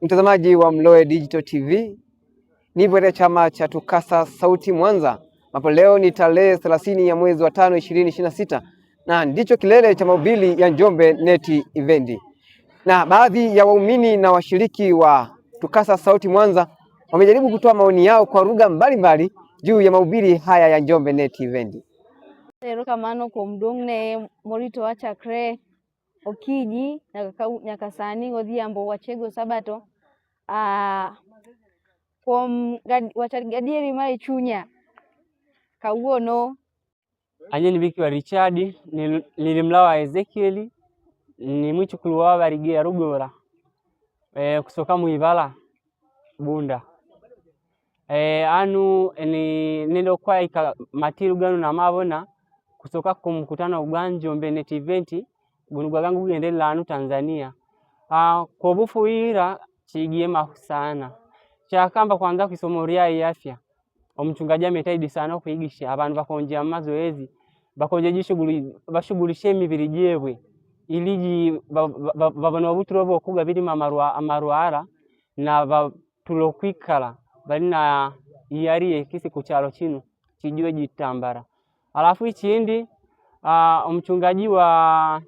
Mtazamaji wa Mloe Digital TV, nipo katika chama cha TUCASA Sauti Mwanza, ambapo leo ni tarehe 30 ya mwezi wa 5 2026 na ndicho kilele cha mahubiri ya Njombe Net Event, na baadhi ya waumini na washiriki wa TUCASA Sauti Mwanza wamejaribu kutoa maoni yao kwa lugha mbalimbali juu ya mahubiri haya ya Njombe Net Event. Erokamano kuom duong'ne moritowa chakre okinyi nyaka sani godhiambo wachego sabato. Kuom wacho gadieri mae chunya kawuono. Anye nibikiwa Richard nilimlawa wa Ezekieli ni mwichukulu wa Barigia Rugora kusoka mwibala Bunda anu ni nilokwaika matiru ganu na mabona kusoka ku mkutano gwa Njombe Net Event gunu gwagangu kugendelela anu Tanzania. Kwa chigie mahu sana chakamba kwanza kwisomo lya afya omuchungaji ametaidi sana okuigisha abandu bakonjea mazoezi bakonje jishughuli bashughulishe emibiri jebwe ili babone obutulo bwokuga birimo amarwara na batulo kwikala bali na iyari ekisi kuchalo chino chijiwe jitambara. Alafu ichindi omuchungaji wa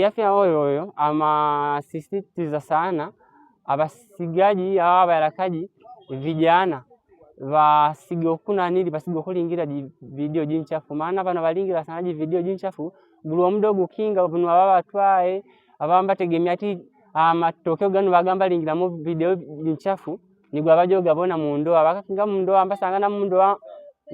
afya oyoyo amasisitiza sana abasigaji aba abalakaji vijana basige okunanili basige okulingira video jinchafu, maana bano balingira sana video jinchafu guli omuda ogukinga bunu baba batwaye abamba bategemea ati amatokeo ganu bagamba lingiramu video jinchafu nigwo abajo gabona mundoa bakakinga mundoa mbasangana mundoa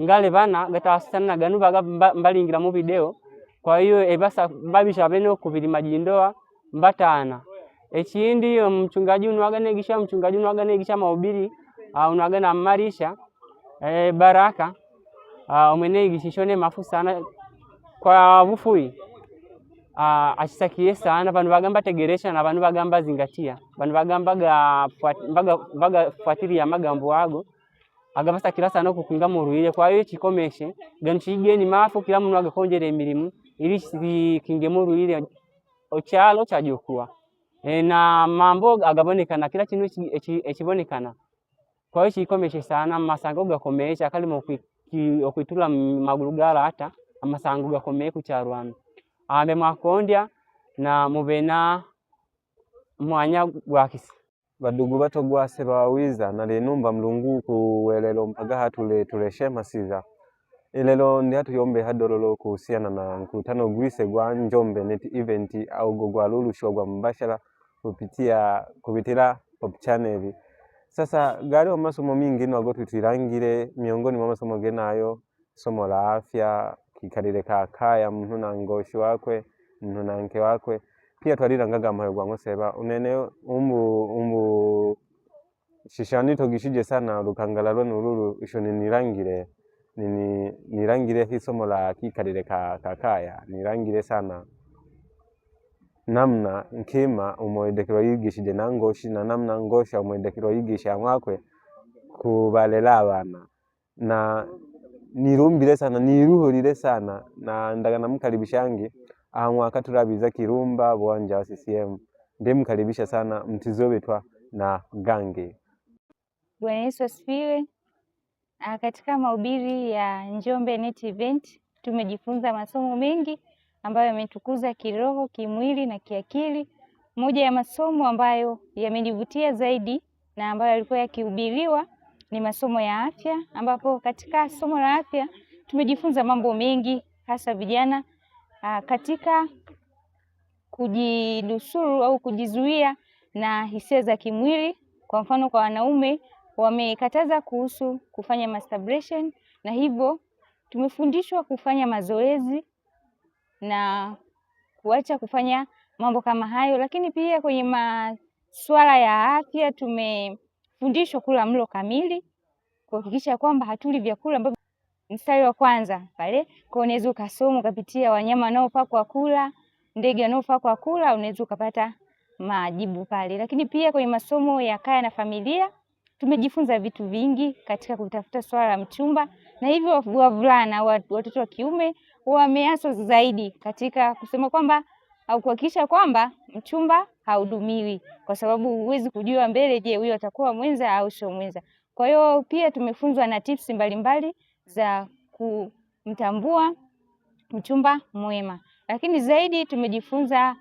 ngale bana gatasana na ganu baga mbalingira mu video. Kwa hiyo ebasa babisha bene okubirima jindoa mbatana. Ekindi mchungaji unwaga negisha mchungaji unwaga negisha mahubiri unwaga na marisha baraka omwene igishishone mafu sana kwa bufui achisakie sana bandu bagamba tegeresha na bandu bagamba zingatia bandu bagamba baga fuatilia magambo ago agabasakira sana okukunga muruire. Kwa hiyo chikomeshe ganu chigeni mafu kila munu agakonjera emirimu ili kinge muruire ochalo chajukua na mambo agabonekana kila chinu ekibonekana. Kwa hiyo chikomeshe sana amasango gakomesha kalimo okwitula magulu gala hata amasango gakomeye kucharwanu ambe mwakondya na mube na mwanya gwakisi. Badugu batogwase bawiza nalinumba Mulungu kuwelelo mpaka hatule tuleshe masiza ilelo ndi hatuyombe hadololo kuhusiana na mkutano gwise gwa Njombe Net Event au gwa lulushwa gwa mbashara kupitila Pop Channel. Sasa galiho masomo mingi no twilangile miongoni mwa masomo genayo somo la afya kikalile ka kaya mnhu na ngoshi wakwe mnhu na nke wakwe pia twalilangaga mhayo gwa ng'oseba unene umbu umbu shishani togishije sana lukangala lwene ululu isho ninilangile nilangile hisomo la kikalile ka kaya nilangile sana namna nkima umoedekelwa yigishije na ngoshi na namna ngosha umoedekelwa yigisha mwakwe kubalela abana na nilumbile sana niluhulile sana na ndaga namkaribishangi aha mwaka tulabiza Kirumba buwanja wa CCM ndimkaribisha sana mtizobetwa na gange. Bwana Yesu asifiwe. Katika mahubiri ya Njombe Net Event tumejifunza masomo mengi ambayo yametukuza kiroho, kimwili na kiakili. Moja ya masomo ambayo yamenivutia zaidi na ambayo yalikuwa yakihubiriwa ni masomo ya afya, ambapo katika somo la afya tumejifunza mambo mengi, hasa vijana katika kujinusuru au kujizuia na hisia za kimwili. Kwa mfano, kwa wanaume wamekataza kuhusu kufanya masturbation, na hivyo tumefundishwa kufanya mazoezi na kuacha kufanya mambo kama hayo. Lakini pia kwenye masuala ya afya tumefundishwa kula mlo kamili, kuhakikisha kwamba hatuli vyakula ambavyo mstari wa kwanza pale kwa, unaweza ukasoma ukapitia wanyama wanaofaa kwa kula, ndege wanaofaa kwa kula, unaweza ukapata majibu pale. Lakini pia kwenye masomo ya kaya na familia tumejifunza vitu vingi katika kutafuta swala la mchumba, na hivyo wavulana, watoto wa kiume wameaswa zaidi katika kusema kwamba au kuhakikisha kwamba mchumba hahudumiwi, kwa sababu huwezi kujua mbele, je, huyo atakuwa mwenza au sio mwenza. Kwa hiyo pia tumefunzwa na tips mbalimbali za kumtambua mchumba mwema, lakini zaidi tumejifunza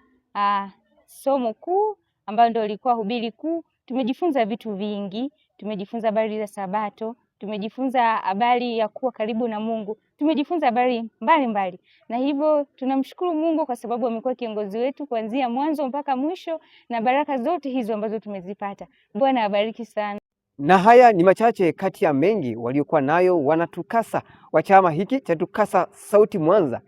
somo kuu ambayo ndio ilikuwa hubiri kuu. Tumejifunza vitu vingi, tumejifunza habari za Sabato, tumejifunza habari ya kuwa karibu na Mungu, tumejifunza habari mbalimbali, na hivyo tunamshukuru Mungu kwa sababu amekuwa kiongozi wetu kuanzia mwanzo mpaka mwisho, na baraka zote hizo ambazo tumezipata. Bwana abariki sana. Na haya ni machache kati ya mengi waliokuwa nayo wanaTUCASA wa chama hiki cha TUCASA Sauti Mwanza.